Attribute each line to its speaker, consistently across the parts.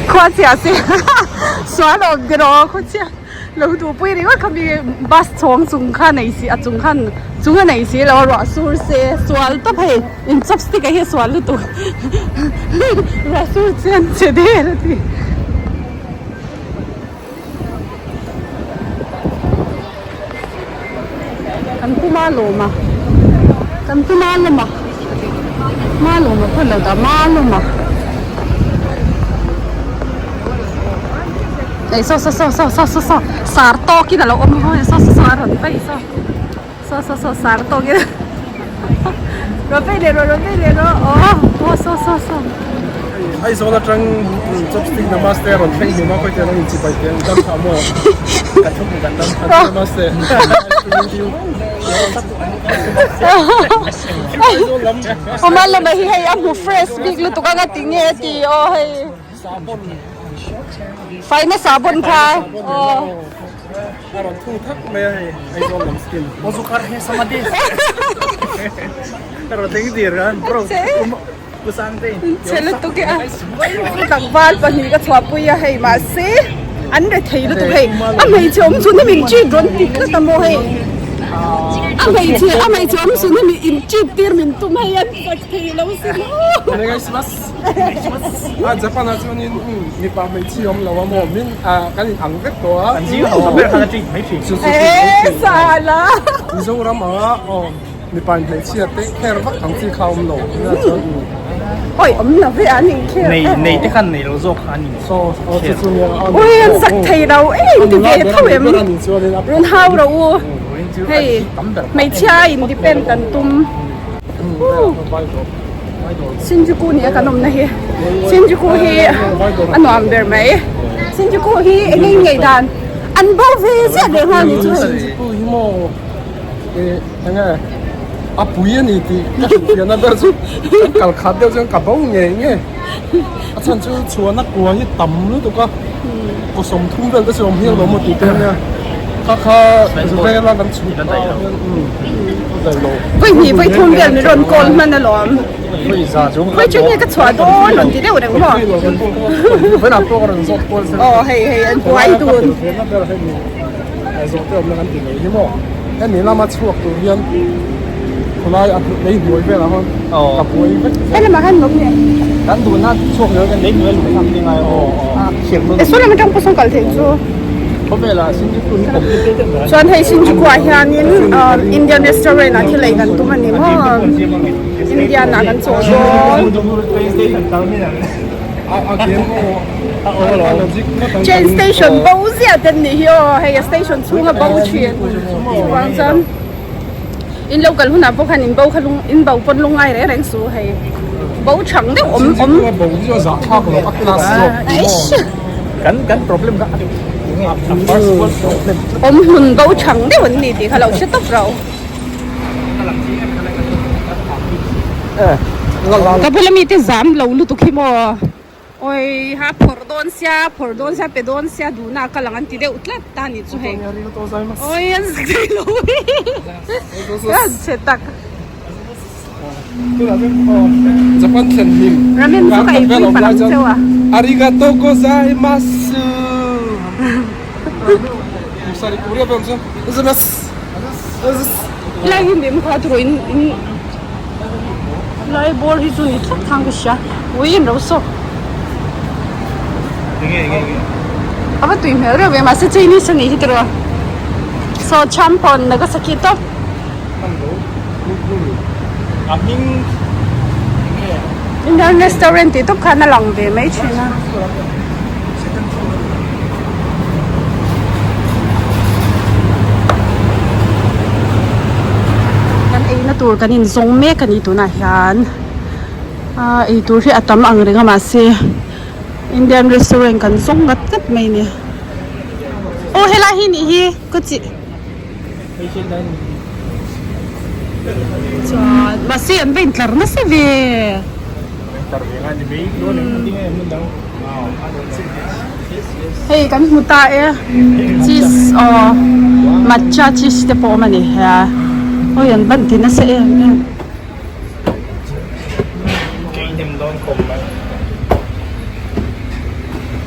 Speaker 1: Khua chhia se sual awm te rawh khaw chhia lo duh pui ringawt kha mi bus chhawng chung kha nei si a chung khan chung a nei si lo a ruah sur se sual tawp hei in chopstick ah hian sual lutuk ruah sur chian che der a ti. Kan pu Malawma kan pu Malawma Malawma pawh lo dah Malawma ei saw saw saw saw saw saw saw sar tawkin a lo awm a saw saw saw a rawn paih saw saw saw saw sar tawkin rawn paih leh rawh rawn paih leh rawh aw aw saw saw saw.
Speaker 2: Aizawl atang chopstick namaste a rawn thleng hlum a khawi te an inchibai teh ang dam thah maw kan thu kan dam thah namaste Aizawl lam
Speaker 1: Awma lama hi hei a hmu fresh bik lutuk anga ti nge a ti aw hei faina sabon kha aw
Speaker 2: a rawn thu thak mai a hei Aizawl lam skin a rawn thleng dir a bro
Speaker 1: Chhe lutuk e a tlangval pahnih ka chhuahpui a hei mahse an re thei lutuk hei a hmeichhe awm chhun hi min cheat rawn ti tlat a maw hei a hmeichhe a hmeichhe awm chhun hi min in cheat tir min tum hei an fak thei lo sin
Speaker 2: aw Japan ah chuanin mipa hmeichhia awm lo a maw min kan in ang vek tawh a
Speaker 1: e sala
Speaker 2: Mizoram anga aw. Mipa in hmeichhia te kher vak ang chi kha awm lo nia chuan u.
Speaker 1: Oi awm lo ve an in kher.
Speaker 3: Nei nei te khan nei lo zawk kha an in
Speaker 2: saw aw chu chu nia
Speaker 1: a. Oi an zak thei lo em ti ve tho em. Rawn hau ro u. Hei hmeichhia independent an tum. Shinjuku nia kan awmna hi. Shinjuku hi a nuam ber mai. Shinjuku hi eng eng ngei dan an bo ve ziah leh nghal ni chu hei.
Speaker 2: Shinjuku hi maw. Enge a pui a ni tih ka hrilhfiahna ber chu kan kal khat deuh chuan ka bo ngei ngei a chhan chu chhuahna kua hi tam lutuk a kaw 30 vel te chu awm hial lo maw tih te ania kha kha vel a kan chhut a hian a daih lo.
Speaker 1: Vawihnih vawithum vel min rawn call hman alawm. Khawi chu nge ka chhuah dawn rawn ti deuh reng maw. Aw hei hei an buai dun.
Speaker 2: Zawh te awmna kan ti ngei hi maw hemi lama chhuak tur hian khawlai a lei hnuai velah khan ka buai vek
Speaker 1: He lamah khan lawm nge
Speaker 3: kan duhna chhuak leh kan lei hnuai luh khan ni ngai aw
Speaker 1: e saw lam atang pawh sawn kal theih chu
Speaker 3: khawvelah Shinjuku hi complicated ber
Speaker 1: chuan hei Shinjuku ah hianin Indian restaurant ah thil ei kan tum a ni maw Indian ah kan chaw dawn. Train station bo ziah te nih hi aw hei a station chhunga bo thin chuvang chuan in lo kal hunah pawh khan in bo kha lung in bo pawn lung ngai reng reng su hei bo chang deuh awm awm awm hmun bo chang deuh an ni tih kha lo hre tawp ro. Ka bula mite zam lo lutuk hi maw awi ha phawrh dawn sia phawrh dawn sia pe dawn sia duhna a kal ang an ti deuh tlat ta a nih chu hei awi an zak thei lo an chhe tak
Speaker 2: Japan thlen hlim
Speaker 1: ramen chu ka eipui palh ang cheu a
Speaker 2: arigato gozaimasu
Speaker 1: Helai hi mim kha turaw in in helai bawr hi chu ni thlak thang ka hria ui an ro sawk a va tui hmel reuh ve mahse Chinese a nih hi tiraw saw champon Nagasaki tawp. Indian restaurant tih tawp khan a lang ve mai thin a. Kan eina tur kan inzawng mek a ni tunah hian ah ei tur hi a tam ang reng a mahse Indian restaurant kan zawng ngat ngat mai a ni. Aw helai hi nih hi ka chi. Chuan mahse an va intlar nasa ve. Hei kan hmu ta e cheese aw matcha cheese te pawh a awm a ni he a awi an ban ti nasa em em.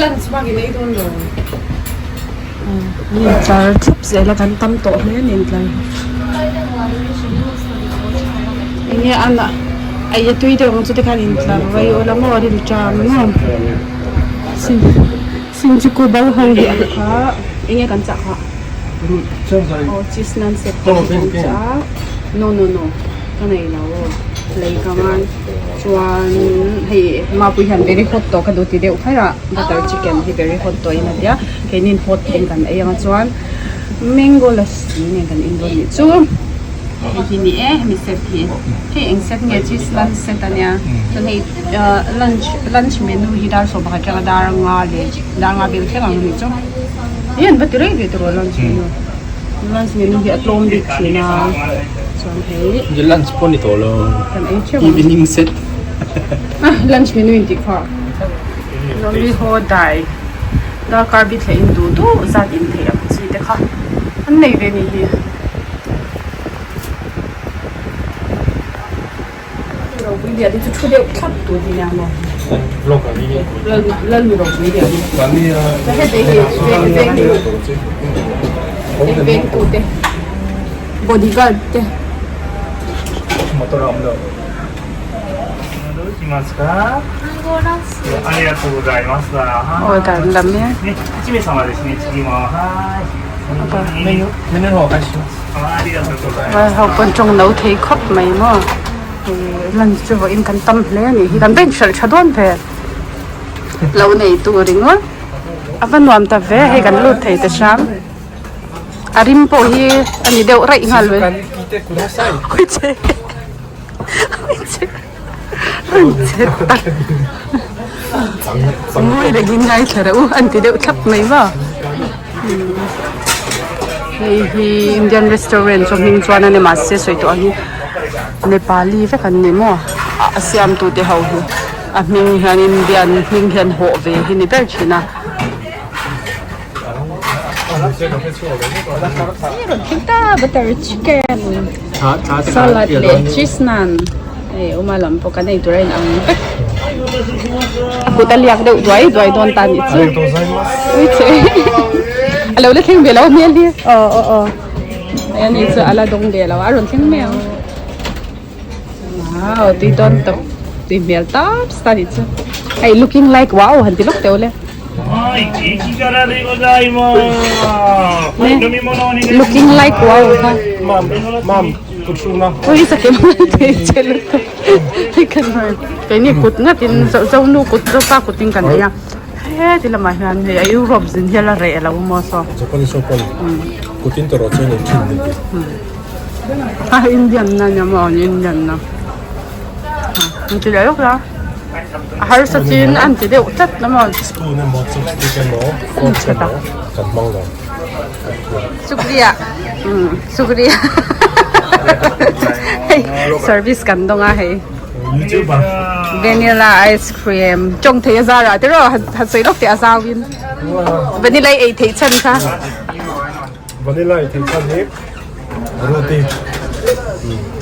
Speaker 1: Lunch bak in ei dawn lo. An intlar thup zel a kan tam tawh hle a ni intlar hi. Enge an ei a tui deuh ang chu tikhan intlar rei ula maw a rilṭam maw. Shinjuku bal ho hi a kha enge kan chah kha aw cheese naan set te hi kan chah a no no no ka nei lo lei ka ngai chuan hei mapui hian very hot tawh ka duh ti deuh kher a butter chicken hi very hot tawh in a tia keinin hot in kan ei ang a chuan mango lassi nen kan in dawn nih chu. Hei hi ni e hemi set hi hei eng set nge cheese lunch set ania chuan hei lunch lunch menu hi dar 11 atanga dar nga leh dar nga vel thleng ang anih chu hei an va ti rei ve tawh lunch menu lunch menu hi a tlawm bik thin a chuan hei
Speaker 2: lunch pawh ni tawh lo
Speaker 1: kan ei theuh ang
Speaker 2: evening set
Speaker 1: lunch menu in tih kha lawmi haw dai darkar bi thleh in duh duh zat in theih ang chi te kha an nei ve ni hi. Ropui lian hi chu thu deuh thlap tur hi nia maw? Lal mi ropui lian hi. Heti hi veng veng tu te bodyguard te.
Speaker 3: Motor a awm lo.
Speaker 1: Aw dan lam e. Vai ho pawn tawng no thei khawp mai maw lunch chu vawiin kan tam hle a nih hi kan bank hralh tha dawn ve lo nei tur ringawt a va nuam ta ve hei kan lut thei ta hram a rim pawh hi a ni deuh raih nghal mai Ngawi rengin ngaithla reuh an ti deuh thlap mai maw hei hi Indian restaurant chu hming chuan a ni mahse sawi tawh ang hi Nepali vek an ni maw a siam tu te ho hi a hming hian Indian hming hian hawh ve hi ni ber thin a. Rawn thleng ta butter chicken salad leh cheese naan hei uma lam pawh kan ei tur a inang vek a kut a liak deuh duai duai dawn ta nih chu ui che a lo la thleng ve lo hmel hi aw aw aw hei ani chu a la dawng ve lo a rawn thleng mai ang wow tui dawn tawp tui hmel tawp ta nih chu hei looking like wow han ti lawk teuh le. Looking like wow kha.
Speaker 2: Mam, mam, kut hrung a.
Speaker 1: Ui sakim thei che lutuk. Hei kan keini kut ngatin zo nu kut zo pa kutin kan ei a. He ti lamah hian hei a Europe zin hian a reh lo maw saw.
Speaker 2: Japanese ho pawn kutin tawrh chuan an thin ni ti.
Speaker 1: A Indian na nia maw Indian na. An ti leh lawk la. A harsa chin an ti deuh tlat la maw.
Speaker 2: Spoon emaw chopstick emaw fork emaw kan hmang lo.
Speaker 1: Sukriya sukriya hei service kan dawng a hei.
Speaker 2: Youtuber.
Speaker 1: Vanilla ice cream tawng thei a zar ah te rawh han sawi lawk teh a zau in vanilla i ei theih chhan kha.
Speaker 2: Vanilla i theih chhan hi Ruti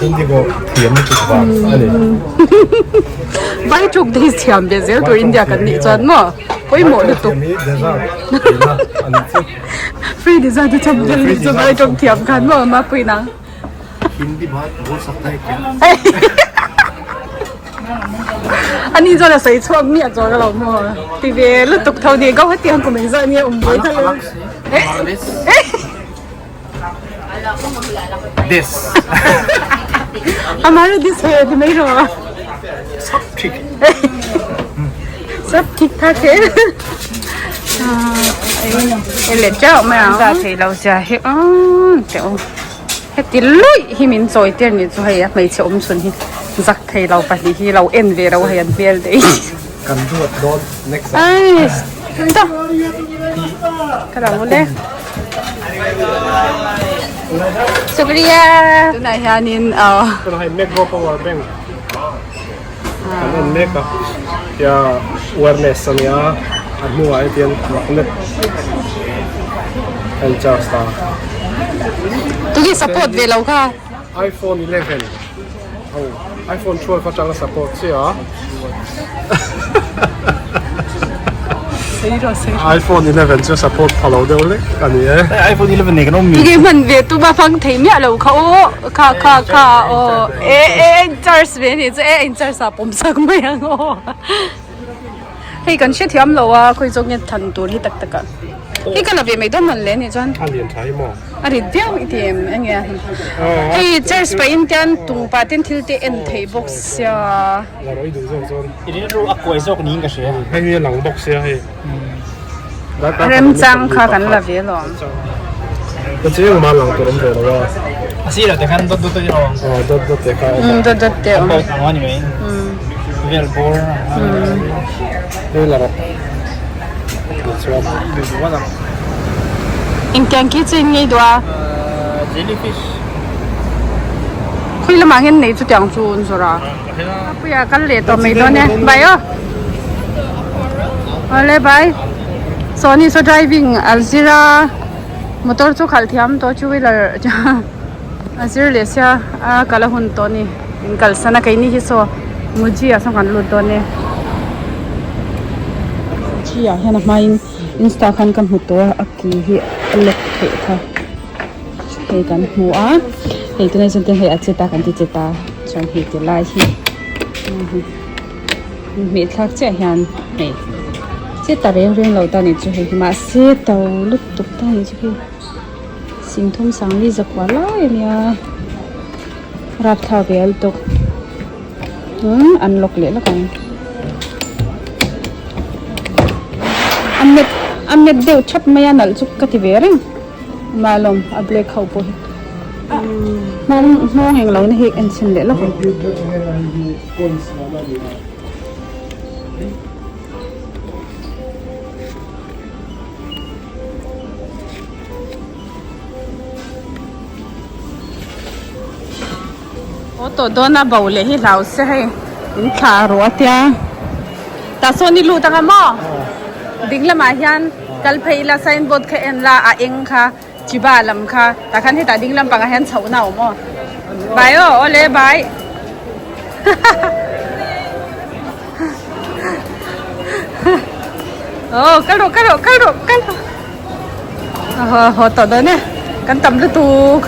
Speaker 2: Indigo thiam lutuk vang a ni.
Speaker 1: Vai tuk days thiam ve zel tur India kan nih chuan maw pawimawh lutuk.
Speaker 2: Thiam hi dessert eina a ni chu.
Speaker 1: Free dessert a cham vel nih chu vai tuk thiam khan maw mapui nang.
Speaker 3: Hindi bhat bol sakta hai kya?
Speaker 1: Ani chuan a sawi chhuak miah chuang a lo maw? Ti ve lutuk tho ni Guwahati ang kum engzah nia awm buai kha le.
Speaker 3: This.
Speaker 1: Hamara this hai ti mai rawh.
Speaker 3: Sab thik.
Speaker 1: Sab thik thak he. Ele chauh mai ang. Za thei lo zia hi ang teh u. Heti luih hi min chawi tir nih chu hei a hmeichhe awm chhun hi zak thei lo pahnih hi lo en ve lo hei an hmel daih.
Speaker 2: Kan duat dawn next ah.
Speaker 1: Ai ta ka lo le. Shukriya. Tunah hianin aw.
Speaker 2: Tunah hei Macro Power Bank kan en mek a tia wireless a nia a hnuah hian magnet a in charge ta.
Speaker 1: Tunge support ve lo kha?
Speaker 2: iPhone 11 ho iPhone 12 atanga support che a. iPhone 11 chu support pha lo deuh lek a ni e.
Speaker 3: iPhone 11 nei kan awm mi.
Speaker 1: Tinge hman ve tuma hmang thei miah lo kha aw kha kha kha aw e e in charge ve ni chu e in charge ah pawm sak mai ang aw. Hei kan hrethiam lo a khawi zawk nge than tur hi tak tak ah. Hei ka la ve mai dawn man le nih chuan.
Speaker 2: A lian tha hi maw?
Speaker 1: A rit viau i ti em enge a hei church pahin tian tungpa ten thil te en thei bawk sia.
Speaker 2: La rawih duh zawk chuan.
Speaker 3: I rilru a kuai zawk niin ka hria.
Speaker 2: Hei hi a lang bawk sia hei.
Speaker 1: Remchang kha kan la ve alawm.
Speaker 2: Ka chiang mah lang tur awm ve lo a.
Speaker 3: A sirah te khan dawt dawt te awm.
Speaker 2: Aw dawt dawt te kha awm.
Speaker 1: Dawt dawt te awm.
Speaker 3: A ang a ni mai. Vel bawr.
Speaker 2: Hei la rawh. Chuan.
Speaker 1: Engtiang khi chu in ngei duh a?
Speaker 3: Jellyfish.
Speaker 1: Khawi lamah hian nei chutiang chu an zawrh a. Puia kal leh tawh mai dawn e. Bye aw. Awle bye. Sawni saw driving a zir a motor chu khalh thiam tawh two wheeler a zir leh sia a kal a hun tawh a ni in kalsan a keini hi saw Muji ah sawn kan lut dawn e. Muji ah hian a hmain insta khan ka hmu tawh a a ki hi a lock theih kha hei kan hmu a hei tunah chuan hei a che ta kan ti che ta chuan hei ti lai hi hmeh thlak chiah hian hei che ta reng reng lo ta ni chu hei hi mahse to lutuk ta ni chu hei singthum sangli zakua lai a nia rapthlak ve lutuk an lock leh lawk ang a met a met deuh thap mai a nalh chu ka ti ve reng. Malawm a black ho pawh hi nghawng nghawng eng lo na hi en chhin leh lawk ang. Aw tawh dawn a bo leh hi hlau se hei in thla ruah a tia tah sawn i lut anga maw ding lamah hian kal phei ila sign board kha en la a eng kha chiba lam kha tah khan hetah ding lam pangah hian chhohna a awm aw bai aw awle bai aw kal rawh kal rawh kal rawh kal rawh haw tawh dawn e kan tam lutuk.